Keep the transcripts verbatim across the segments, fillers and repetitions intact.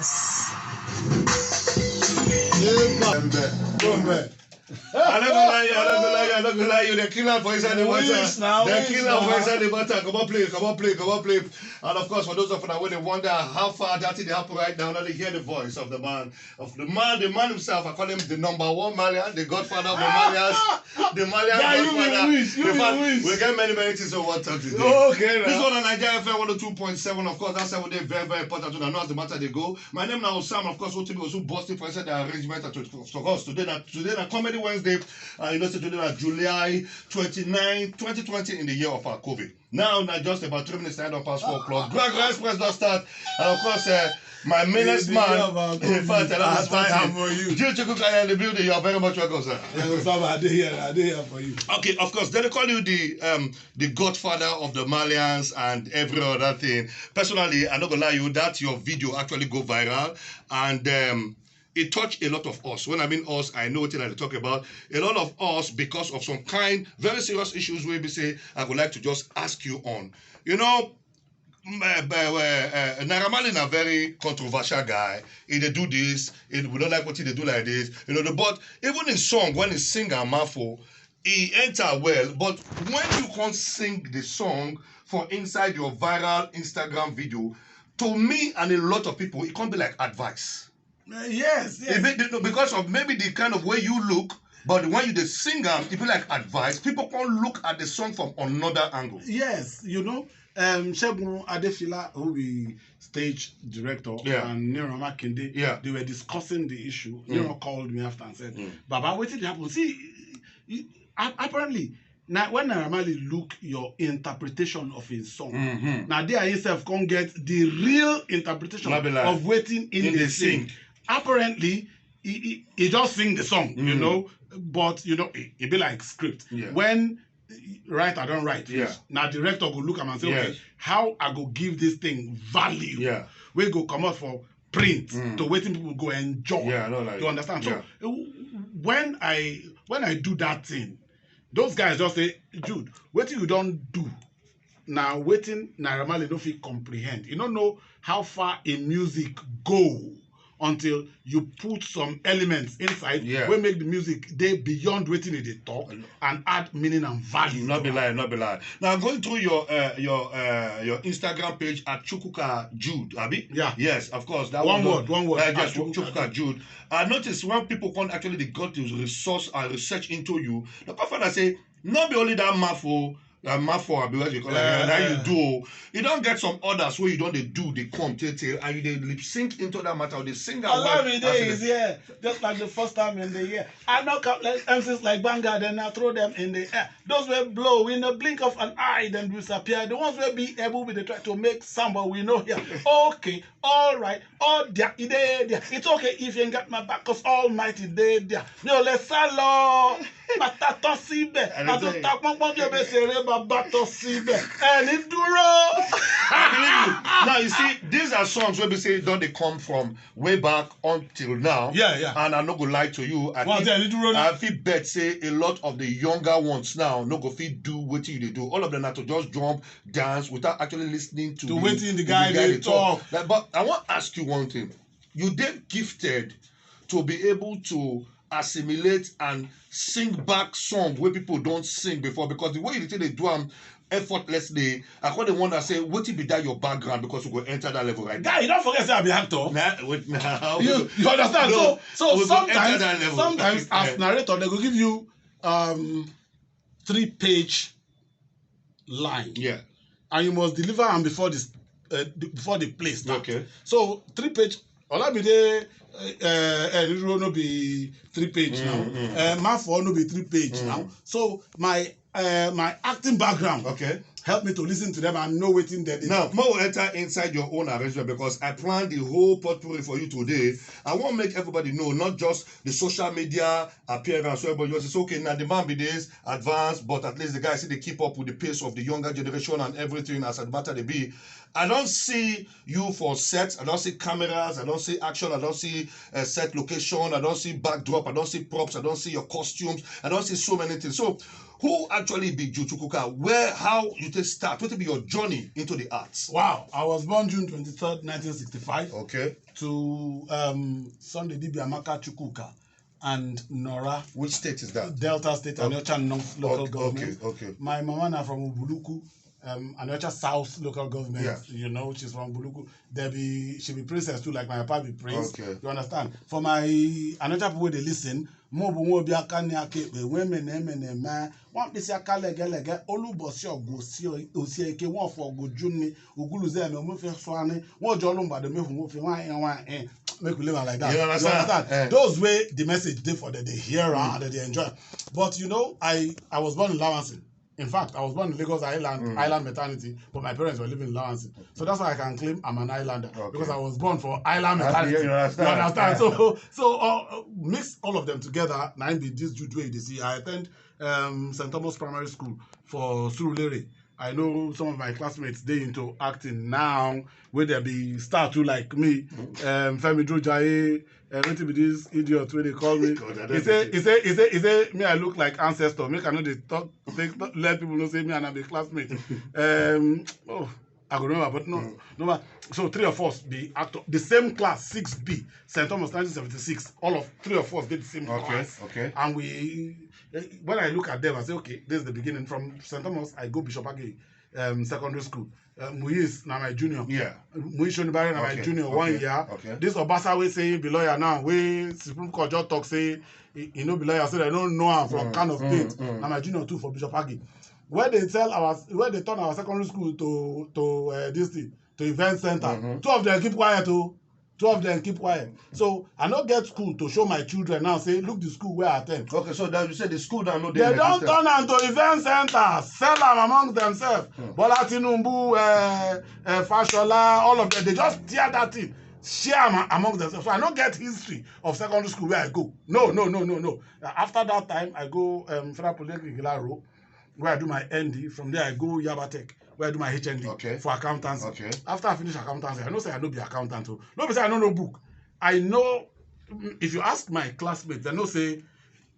Come back. I no go lie you, I no go lie you, I no go lie you. They kill am for inside the water. They kill am for inside the water. Come on, play, come on, play, come on, play. And of course, for those of you wey dey wonder how far that thing dey happen right now, now they hear the voice of the man, of the man, the man himself. I call him the number one Malian, the godfather of the Malians, the Malian godfather. In fact, we get many, many things we want to talk today. Okay, this one on Naija F M one oh two point seven. Of course, that's why we dey very, very important to know as the matter dey go. My name na Osam, of course, Otibi Osu, Boston for inside the arrangement. And to, of course, today na, today na Comedy Wednesday. Uh, you know, say today na July twenty-nine, twenty twenty, in the year of our COVID. Now, na just about three minutes, nine don pass four o'clock. Grand Grand Express don start. And of course, uh, my meanest man, in fact, I don't for you. Jay Chukwuka in the building, you are very much welcome, sir. Yeah, Osama, I dey here, I dey here for you. Okay, of course, they call you the, um, the godfather of the Malians and every other thing. Personally, I no go lie you, that your video actually go viral, and, um, it touch a lot of us. When I mean us, I know what I talk about. A lot of us, because of some kind, very serious issues wey be say I would like to just ask you on. You know, mm, eh, eh, eh, eh, Naira Marley na very controversial guy. He dey do this, he, we don't like what he dey do like this. You know, the, but even in song, when he sing Amafo, he enter well. But when you can't sing the song for inside your viral Instagram video, to me and a lot of people, it can't be like advice. Uh, yes, yes. Because of maybe the kind of way you look, but when you dey sing am, it be like advice. People can look at the song from another angle. Yes, you know, um, Segun Adefila, who be stage director, yeah, and Nero Makinde, yeah, they were discussing the issue. Mm. Nero called me after and said, mm, "Baba, wetin dey happen? See, you, a-, apparently, na when Naira Marley look your interpretation of his song, mm-hmm, na there himself come get the real interpretation of wetin in the sing. Apparently, he, he, he just sing the song, you know, but you know, it, it be like script. Yeah. When writer don write, yeah, finish, na director go look am and say, yes, okay, how I go give this thing value? Yeah. Wey go comot for print, mm, to wetin people go enjoy." Yeah, I know, like, you understand? Yeah. So, uh, when I, when I do that thing, those guys just say, "Jude, wetin you don do na wetin Naira Marley no fit comprehend. You no know how far a music go until you put some elements inside, yeah, wey make the music dey beyond wetin e dey talk and add meaning and value." Not be lie, not be lie. Now, going through your, uh, your, uh, your Instagram page at Chukwuka Jude, abi? Yeah. Yes, of course. That one word, one word. Uh, yes, Chukwuka Jude. I noticed when people come actually they got to resource and research into you. The come find out say, not be only that Mafo, uh, Mafo, abi what you call it, that you do. You don't get some others where you don't dey do, they come till, till, and you dey lip sync into that matter, or they sing and Allow me, there is here, just like the first time in the year. I knock out like M Cs like Banga, then I throw them in the air. Those will blow in the blink of an eye, then disappear. The ones will be able with the try to make sound, but we know here. Okay, all right, all there, it dey there. It's okay if you ain't got my back, 'cause Almighty dey there. Mi ò lè sá lọ. Bàtà tán síbẹ̀. Bàtà tán pọ́npọ́n bí ọbẹ̀ ṣeré, bàbá tán síbẹ̀. Ẹni dúró. I believe you. Now, you see, these are songs where we say don't they come from way back until now. Yeah, yeah. And I no go lie to you. I Well, think, then, you do run I feel bet say a lot of the younger ones now no go fit do what you dey do. All of them have to just jump, dance without actually listening to To the, wetin the the guy guy dey dey talk. Like, but I want to ask you one thing. You dey gifted to be able to assimilate and sing back song wey people don sing before, because the way you take dey do am effortlessly, I come dey wonder say wetin be that your background, because we go enter that level right now. Guy, you don't forget say I be actor. Nah, wait, nah, You, you understand? No, So, so we go enter sometimes, that level. Sometimes as Yeah. narrator, they go give you, um, three page line. Yeah. And you must deliver am before this, uh, the- before the play start. Okay. So three page. Olamide, uh, uh, Eniro no be three page Mm, now. mm. Uh, Mafo no be three page Mm. now. So my, uh, my acting background Okay. help me to listen to them and know wetin dem dey Now, talk. More will enter inside your own arrangement, because I plan the whole potpourri for you today. I want make everybody know, not just the social media appearance, where everybody just say, "Okay, now the man be this advanced," but at least the guy see they keep up with the pace of the younger generation and everything as a matter they be. I don't see you for set. I don't see cameras. I don't see action. I don't see a set location. I don't see backdrop. I don't see props. I don't see your costumes. I don't see so many things. So, Who actually be Jude Chukwuka? Where, how you take start? What be your journey into the arts? Wow, I was born June twenty-third, nineteen sixty-five, Okay. to um, Sunday Dibiamaka Chukwuka and Nora, Which state is that? Delta State, Aniocha North local Okay, government. Okay, okay. My mama na from Ubuluku, um, Aniocha South local government. Yeah. You know, she's from Ubuluku. They be she be princess too, like my papa be prince. Okay. You understand? For my Aniocha people wey dey listen, mo bu mo bi aka ni aka ekpe, we me na me na ma, wan be si aka lege lege, olu bosi ogu si o si eke, wan for ogu juni, ugulu ze me mo fe so ani, wan jo lu mbado me fu mo fe wan en wan en. Make we live am like that. You understand? Eh. Those wey the message dey for them, they hear am and they enjoy. But you know, I I was born in Lawansin. In fact, I was born in Lagos Island, Mm. Island Maternity, but my parents were living in Lawansin. So that's why I can claim I'm an islander, Okay. Because I was born for Island Ah, Maternity. yeah, you understand. You understand? Yeah. So, so uh, uh, mix all of them together, now be this Jude wey you dey see. I attend um, Saint Thomas Primary School for Surulere. I know some of my classmates, they into acting now, where they be star too like me. Um, Femi Jojaye, uh, wetin be this idiot wey dey call me? God, I He don't say, think he say, he say, he say, me I look like ancestor. Make I no dey talk, make, let people know say me and I be classmate. Um, oh, I go remember, but no, Mm. no. But so three of us be actor, the same class, six B, Saint Thomas, nineteen seventy-six. All of three of us did the same Okay, class, okay. And we, eh, when I look at them, I say, okay, this is the beginning. From Saint Thomas, I go Bishop Age um, Secondary School. Uh, Muiz na my junior. Yeah. Muiz Shonibare na my Okay, junior okay, one year. Okay. This Obasa wey say he be lawyer now, wey Supreme Court just talk say he, he no be lawyer, so they don't know am from Mm, Kano mm, State. Mm. Na my junior too for Bishop Age. Where they tell our, where they turn our secondary school to to uh, this thing, to event center. Mm-hmm. Two of them keep quiet, oh. Two of them keep quiet. So I no get school to show my children now. Say, look the school where I attend. Okay, so that you said the school that no They don't turn am to event center, sell am amongst themselves. Hmm. Bola Tinubu, uh, uh, Fashola, all of them, they just tear that thing, share am amongst themselves. So I no get history of secondary school where I go. No, no, no, no, no. Uh, After that time, I go um, Federal Polytechnic Ilaro, where I do my N D. From there, I go Yabatech, where I do my H N D Okay. for accountancy. Okay. After I finish accountancy, I know say I no be accountant. So no be say I no know book. I know, mm, if you ask my classmates, they know say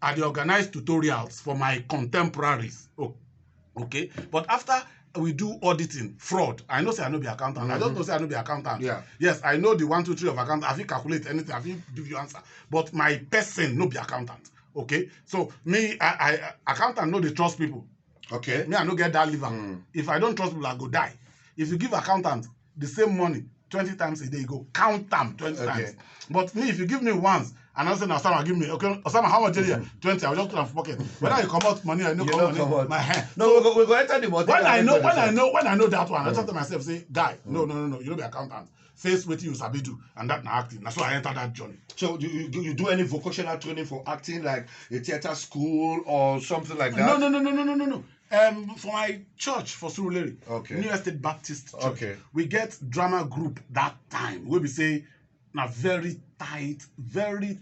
I dey organize tutorials for my contemporaries. Oh, okay. But after we do auditing, fraud, I know say I no be accountant. I don't Mhm. know say I no be accountant. Yeah. Yes, I know the one, two, three of accountant. I fit calculate anything. I fit give you answer. But my person no be accountant. Okay. So me, I, I accountant no dey trust people. Okay. Me, I no get that liver. Mm. If I don't trust people, I go die. If you give accountant the same money twenty times a day, you go count am twenty Okay. times. But me, if you give me once, and I say, "Na Osama give me," okay, Osama, how much dey there? Twenty. I will just put am for pocket. Whether you comot money or you no You comot no money, comot. my hand. No, we go, we go enter the money. When I know, when I So- know, when I know that one, I just tell myself, say, "Guy, no, no, no, no, you no be accountant. Face wetin you sabi do, and that na acting." Na so I enter that journey. So do you, do you do any vocational training for acting, like a theater school or something like that? No, no, no, no, no, no, no, no. Um, for my church for Surulere, Okay. New Estate Baptist Church, Okay. We get drama group that time. We be say na very tight, very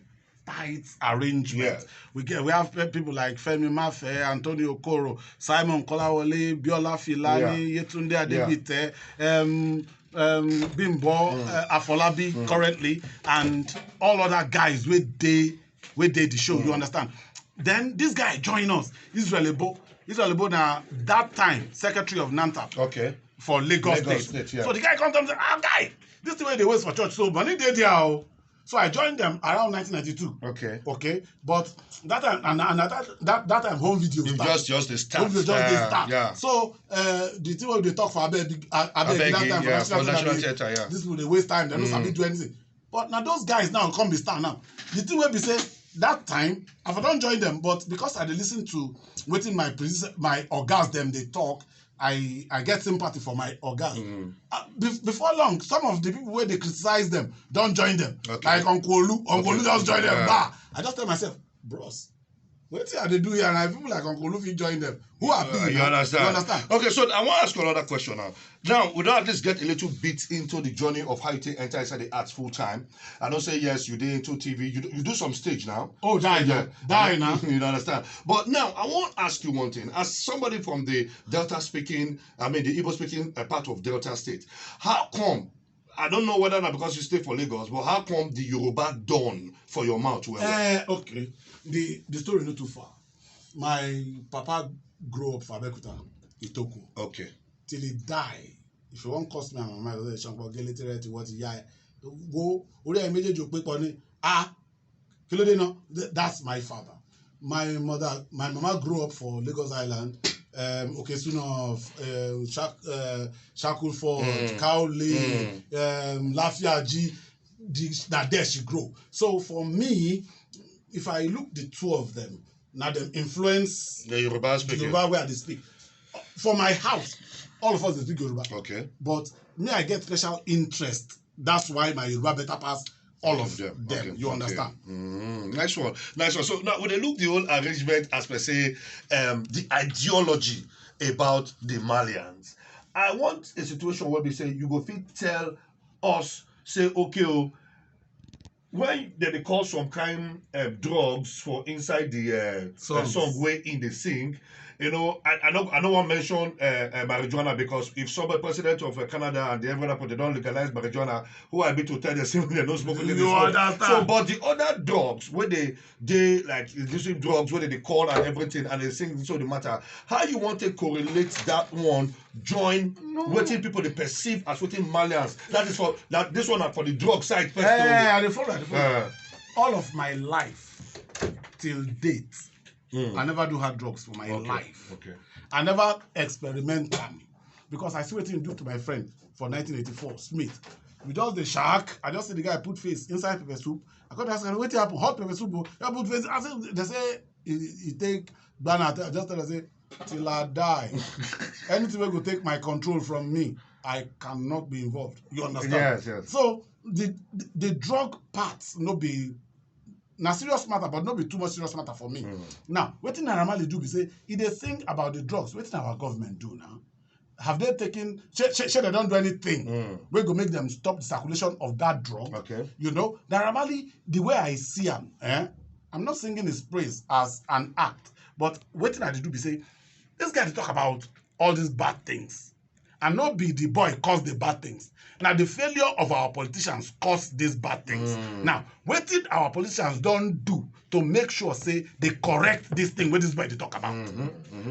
tight arrangement. Yeah. We get we have pe- people like Femi Mafe, Antonio Okoro, Simon Kolawole, Biola Filani, Yetunde Adebite, um, um, Bimbo, uh, Afolabi currently, and all other guys wey dey wey dey the show. You understand? Then this guy join us, Israel Ebo. Israel Ebo na that time secretary of NANTAP Okay. for Lagos, Lagos State. State, yeah. So the guy come tell me say, "Ah, guy, this thing wey dey waste for church, so money dey there, oh." So I joined them around nineteen ninety-two. Okay. Okay, but that time and, and that, that that time home video You start. Just, just the start. Home video just dey Uh, start. Yeah. So uh, the thing wey we dey talk for abeg, uh, abeg, Abeg, that time yeah, for National for National Theatre, Theatre, yeah. This people dey waste time. They no Mm. sabi do anything. But now those guys now come be star now. The thing wey be say that time I for don join them, but because I dey listen to wetin my predecessor, my ogas dem dey talk, I I get sympathy for my ogas. Mm. Uh, be- before long, some of the people wey dey criticize them don join them. Okay. Like Uncle Olu, Uncle Olu Okay. Just join them. Yeah. Bah, I just tell myself, bros, wetin I dey do here? And people like Uncle Olu fit join them. Who are Uh, they you now? understand? You understand? Okay, so I want to ask you another question now. Now, we don at least get a little bit into the journey of how you take enter inside the arts full time. I know say yes, you dey into T V. You do, you do some stage now. Oh, die Yeah. now. Die now. You understand? But now, I want to ask you one thing. As somebody from the Delta speaking, I mean the Igbo speaking uh, part of Delta State, how come? I don't know whether na because you stay for Lagos, but how come the Yoruba don for your mouth? Well, well? Eh, okay. The the story not too far. My papa grow up for Abeokuta, Itoko, Okay. Till he die. If you wan curse me and my mama, you say Shanko get literate what he yai. Go, orí ẹ̀ méjèèjì ò pé pọ̀ ni. Ah, kí ló dé náà? Th- That's my father. My mother, my mama grew up for Lagos Island. Um, Okesuna, um, Shak, uh, Shackleforth, Mm. Cowley, um, Lafiaji. The, na there she grow. So for me, if I look the two of them, na dem influence The Yoruba the speaking. Yoruba wey I dey speak. For my house, all of us dey speak Yoruba. Okay. But me, I get special interest. That's why my Yoruba better pass all of Them. them. Okay, You okay. Understand? Mm, nice one. Nice one. So now we dey look the whole arrangement as per se, um, the ideology about the Malians. I want a situation where we say you go fit tell us, say, okay, oh, when they dey call some kind um, drugs for inside the uh, uh, Songs. Song wey in dey sing, you know, I, I no I no wan mention uh, uh, marijuana, because if somebody, president of uh, Canada and the every other, they don legalize marijuana, who I be to tell them say they no smoke wetin dey You smoke? Understand? So, but the other drugs wey dey dey like illicit drugs wey dey dey call and everything and dey sing, so the matter, how you wan take correlate that one join wetin people dey perceive as wetin Malians? That is for that this one na for the drug side first. Eh, Oh. I dey follow, I dey follow. Uh, All of my life till date, Mm. I never do hard drugs for my Okay. life. Okay. I never experiment am because I see wetin he do to my friend for nineteen eighty-four, Smith. We just dey shark. I just see the guy put face inside pepper soup. I come ask am wetin happen. Hot pepper soup o. He put face. I say, they say he, he take banana. I just tell am say till I die, anything wey go take my control from me, I cannot be involved. You understand? Yes, yes. So the the, the drug part no be na serious matter, but no be too much serious matter for me. Now, wetin Naira Marley do be say he dey sing about the drugs. Wetin our government do now? Have they taken? Shey, shey, shey they don do anything Mm. wey go make them stop the circulation of that drug? Okay. You know, Naira Marley, the way I see am, eh, I'm not singing his praise as an act, but wetin I dey do be say this guy dey talk about all these bad things. And no be the boy cause the bad things. Na the failure of our politicians cause these bad things. Now, wetin our politicians don do to make sure say they correct this thing wey this boy dey talk about?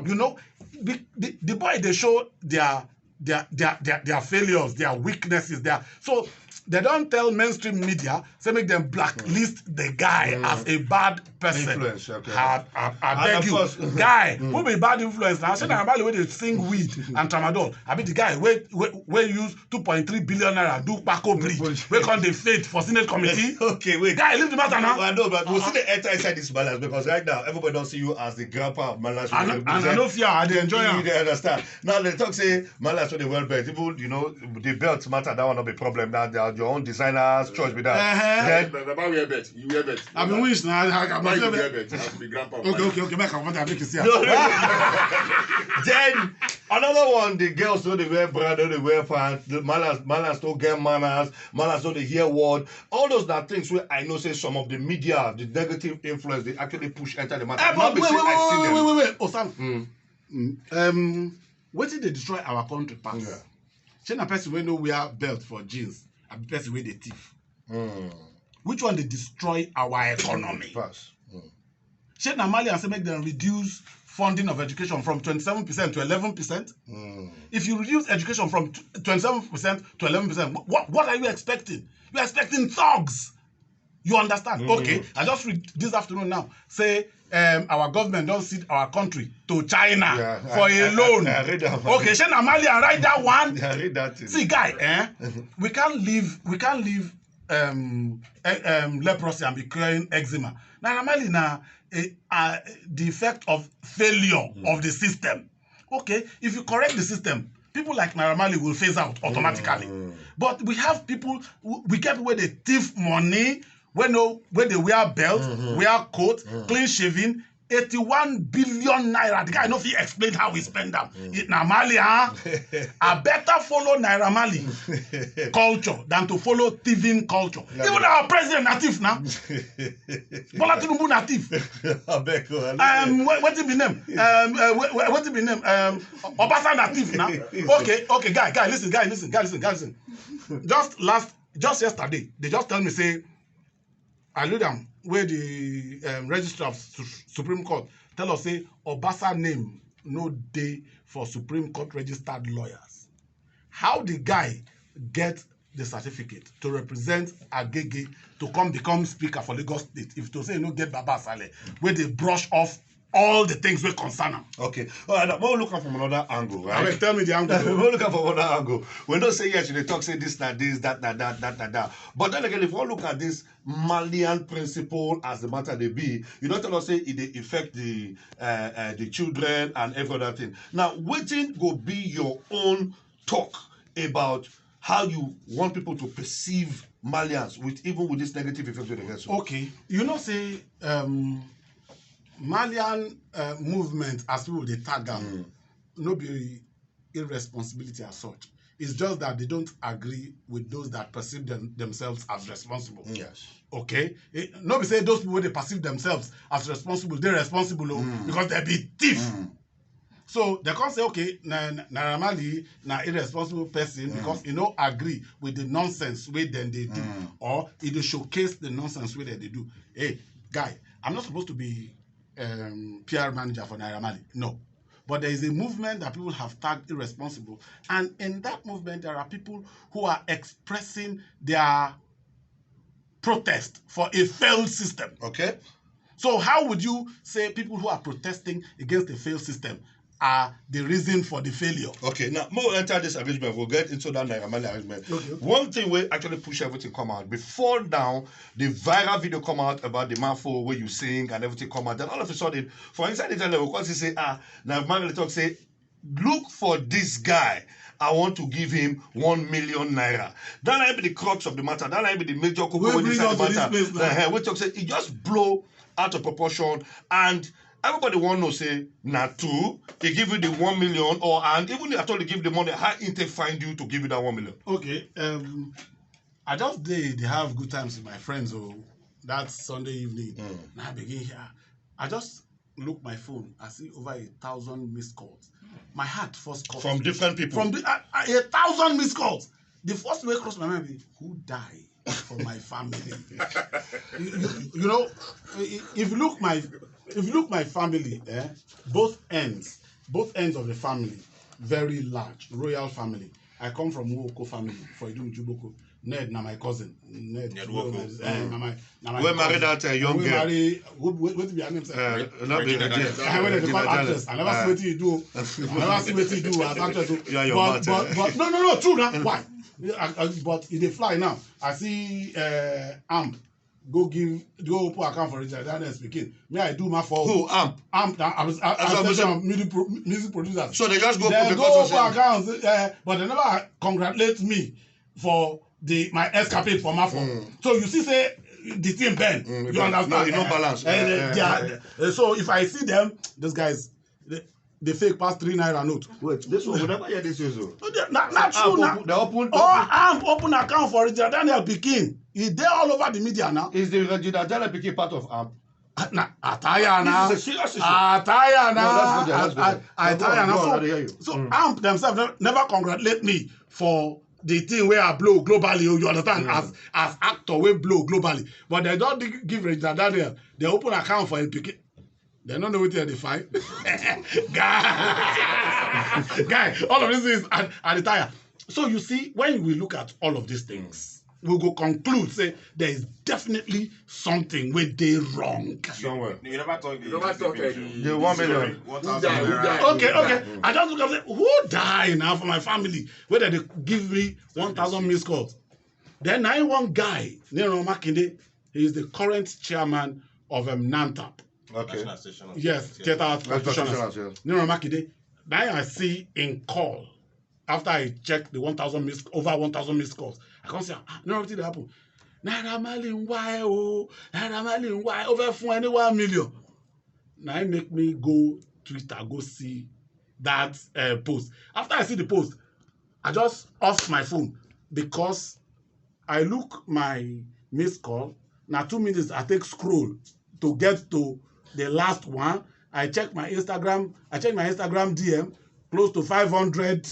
You know, the, the, the boy dey show their their their their, their failures, their weaknesses, their so they don tell mainstream media say make dem blacklist the guy as a bad person. Influence, okay. I, I, I And beg of you, course- guy, who be bad influence now? Shey na Naira Marley wey dey sing weed and tramadol? Abi the guy wey wey wey use two point three billion naira do kpako bridge wey come dey faint for senate committee? Okay, wait. Guy, leave the matter now. I know, but we still dey enter inside this balance because right now everybody don see you as the grandpa of Malians. I no, and I no fear, I dey enjoy You am. dey understand. Now they talk say Malians wey dey wear belt, even you know the belt matter, that one no be problem. Now they are your own designer's choice with that. Uh-huh. Then Baba wear belt. You wear belt. I be wish na I, I, I Why must you say wear that. belt? You have to be grandpa. Okay, okay, okay. Make I comot am, make you see am. Then another one, the girls wey dey wear brand, wey dey wear pants, the Malians, Malians no get manners, Malians no dey hear word. All those na things wey I know say some of the media, the negative influence, dey actually push enter the matter. Eh, Not but be wait, say wait, I see wait, them. wait, wait, wait, Osam. Mm. Mm, um, wetin dey destroy our country pass? Yeah. Shey na person wey no wear belt for jeans, abi person wey dey thief? Mm. Which one dey destroy our economy? Pass. Mm. Shey na Malian say make dem reduce funding of education from twenty-seven percent to eleven percent? Mm. If you reduce education from twenty-seven percent to eleven percent, what, what are you expecting? You're expecting thugs. You understand? Mm. Okay, I just read this afternoon now. Say um, our government don cede our country to China Yeah, for I- a I- loan. I- I read that. Okay, shey na Malian write that one? Yeah, I read that thing. See, guy, eh? We can't leave. We can't leave um, eh, um, leprosy and be curing eczema. Naira Marley na eh, uh, the effect of failure of the system. Okay, if you correct the system, people like Naira Marley will phase out automatically. But we have people, we get people wey dey thief money, wey no, wey dey wear belt, wear coat, clean shaving, eighty-one billion naira. The guy no fit explain how he spend am. It na Malian, huh? I better follow Naira Marley culture than to follow thieving culture. Even our president na thief now. Bola Tinubu na thief. Abeg o. Um, what, what be name? Um, uh, what, what be name? Um, Obasa na thief now. Okay, okay, guy, guy, listen, guy, listen, guy, listen, guy, listen. Just last, just yesterday, they just tell me say, I read am wey the um, registrar of Su- Supreme Court tell us say Obasa name no dey for Supreme Court registered lawyers. How the guy get the certificate to represent Agege to come become speaker for Lagos State, if to say you no get Baba Asale, where they brush off all the things wey concern am? Okay. All right, now, we'll look at from another angle, right? Abeg, tell me the angle. We'll look at from another angle. We know say yes, you dey talk say this na this, that na that, that na that. But then again, if we look at this Malian principle as the matter dey be, you don't tell us say e dey affect the uh, uh, the children and every other thing. Now, wetin go be your own talk about how you want people to perceive Malians with, even with this negative effect wey dey get so? Okay, you know say um, Malian uh, movement, as people dey tag am, no be irresponsibility as such. It's just that they don't agree with those that perceive them, themselves as responsible. Yes. Okay? Eh, no be say those people wey dey perceive themselves as responsible, they responsible o, because they be thief. So they come say, okay, na, na, Naira Marley na irresponsible person because he no agree with the nonsense wey dem dey do, or he dey showcase the nonsense wey dem dey do. Hey, guy, I'm not supposed to be um, P R manager for Naira Marley. No. But there is a movement that people have tagged irresponsible. And in that movement, there are people who are expressing their protest for a failed system. Okay. So how would you say people who are protesting against a failed system are the reason for the failure? Okay, now more enter this arrangement. We'll get into that Naira Marley arrangement. Okay. One thing wey actually push everything come out. Before now, the viral video come out about the Mafo where you sing and everything come out. Then all of a sudden, for inside the internet, we come see say, ah, Naira Marley talk say, look for this guy. I want to give him one million naira. That might be the crux of the matter. That might be the major koko Wey wey bring inside us the to this matter. Place now. Uh, wey talk say e just blow out of proportion, and everybody wan know say na two. He give you the one million, or and even at all he give the money, how he take find you to give you that one million? Okay. Um, I just dey dey have good times with my friends. Oh, that Sunday evening, now I begin here. I just look my phone. I see over a thousand missed calls. My heart first cut. From different people. From the, uh, uh, a thousand missed calls. The first way cross my mind be, who die for my family? you, you, you know, if you look my if you look my family, eh, both ends, both ends of the family, very large royal family. I come from Nwoko family for Idumujuboko. Ned na my cousin. Ned, Ned Nwoko. Eh, na my na my Wey marry cousin. That uh, young Wey girl. Marry, what, what, what be her name? Sef? Uh, not be Regina Regina. Daniels. I went to Regina actress. Daniels. I never see wetin you do. I never see wetin you do as actress. Oh. You are your but, mouth, but, eh? But no, no, no, true now. Why? I, I, but e dey fly now. I see uh, amp go give go open account for Richard Daniels pikin. Me I do my for Who amp? Amp na I was I, That's what I'm I, saying. music, pro, music producers. So they just go They put go because open of accounts, uh, but they never congratulate me for the my escapade for Mafo. So you see say the thing bend. Mm, You no, understand? you no balance. Eh, Yeah, they- yeah, they are- yeah. eh, so if I see them, these guys, they, they fake pass three naira note. Wait, this one we never hear this issue. No, they- na na true na. They open. All amp open account for Richard Daniel pikin. E dey all over the media now. Is the Regina Daniels pikin part of amp? Na attire na. This is a serious issue. Attire na. No, let's go there, let's go there. Attire na. Go on, So, go on, I dey hear you. So amp themselves never congratulate me for the thing wey I blow globally. Oh, you understand? As as actor wey blow globally, but they don give Richard Daniel. They open account for him pikin. They no know wetin they find. Guy, guy, all of this is at, at the tire. So you see, when we look at all of these things, we go conclude say there is definitely something wey dey wrong. Somewhere. You never talk the You never talk, eh, the- The one million. Who die? Who die? Okay, okay. I just look and say, who die now for my family? Whether they give me one thousand missed calls. Then I one guy, Nero Makinde, he is the current chairman of um, NANTAP. Okay. Yes, theater art practitioners. Practitioners, Nero Makinde. Now I see in call after I check the one thousand missed over one thousand missed calls. I can't say, ah, no, nothing happen. Naira Marley ń wá ẹ o, Naira Marley ń wá ẹ, ó fẹ́ fún ẹ ní one million. Now it make me go Twitter, go see that uh, post. After I see the post, I just off my phone because I look my missed call. Now two minutes I take scroll to get to the last one. I check my Instagram. I check my Instagram D M, close to five hundred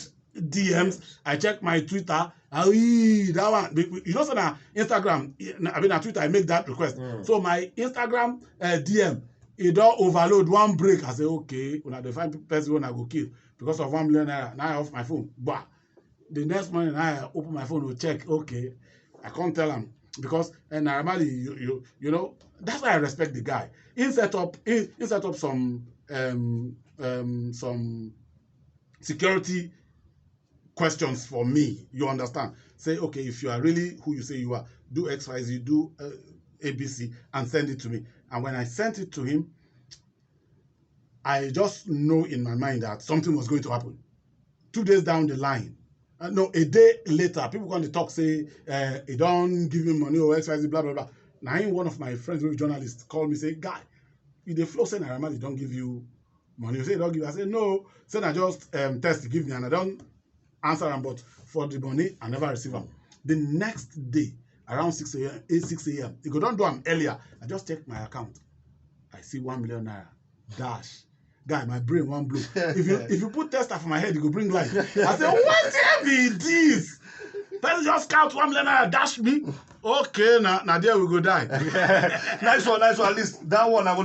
D Ms. I check my Twitter. Ayi, that one. You know, so now Instagram, I mean, na Twitter, I make that request. So my Instagram uh, D M e don overload, one break, I say, "Okay, una dey find person wey una go kill because of one million naira." Now I off my phone, bah. The next morning, I open my phone to check. Okay, I can't tell him because, and Naira Marley, you, you, you know, that's why I respect the guy. He set up, he, he set up some, um, um, some security questions for me. You understand? Say, "Okay, if you are really who you say you are, do X Y Z, do, uh, A B C, and send it to me." And when I sent it to him, I just know in my mind that something was going to happen. Two days down the line, uh, no, a day later, people come dey talk say, uh, "He don give me money or X Y Z, blah, blah, blah." Now, him, one of my friends, who is journalist, call me, say, "Guy, you dey flow say Naira Marley don give you money." You say he don give. I say, "No, say na just, um, text he give me, and I don answer am, but for the money, I never receive am." The next day, around six a m, eight, six a m, he go don do am earlier. I just check my account. I see one million naira dash. Guy, my brain wan blow. If you, if you put tester for my head, e go bring light. I say, "Wetin be this?" Person just count one million naira, dash me. Okay, na, na there we go die. Nice one, nice one. At least that one I will